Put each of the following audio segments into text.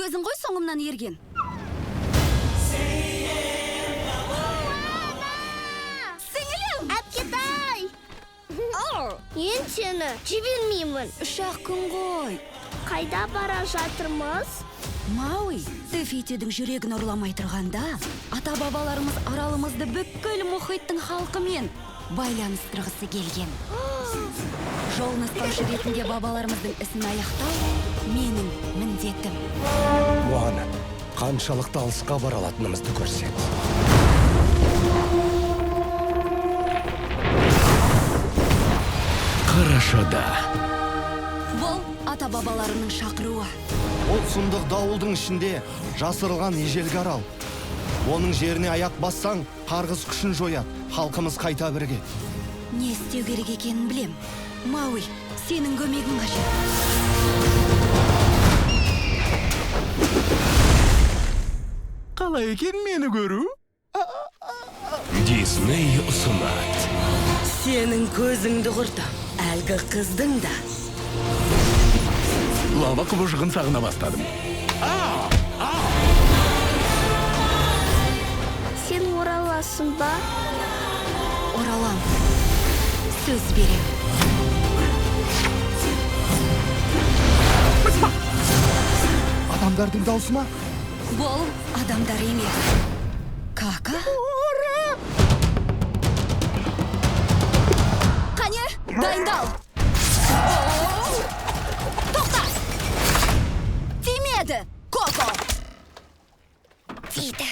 Өзің ғой соңымнан ерген. Сіңілім! Әпкетай! Мен сені жібермеймін. Үш-ақ күн ғой. Қайда бара жатырмыз? Мауи, Те Фитидің жүрегін ұрламай тұрғанда, ата-бабаларымыз аралымызды бүкіл мұхиттың халқымен байланыстырғысы келген. Жол нұсқаушы ретінде бабаларымыздың ісін аяқтау менің міндетім. Моана, қаншалықты алысқа бара алатынымызды көрсет. Қарашада. Бұл ата-бабаларымның шақыруы. Ол сұмдық дауылдың ішінде жасырылған ежелгі арал. Оның жеріне аяқ бассаң, қарғыс күшін жояды, халқымыз қайта бірігеді. Не істеу керек екенін білем. Мауи, сенің көмегің қажет. Қалай екен мені көру? Дисней ұсынады. Сенің көзіңді құртам, әлгі қыздың да. Лава құбыжығын сағына бастадым. Сен ораласың ба? Оралам. Сөз берем. Адамдардың даусы ма? Бұл адамдар емес. Кака? Қане, дайындал! Тоқта! Тимеді, Коко! Тиді.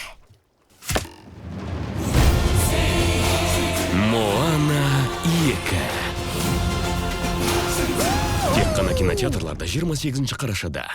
Моана 2. Тек қана кинотеатрларда 28 қарашада.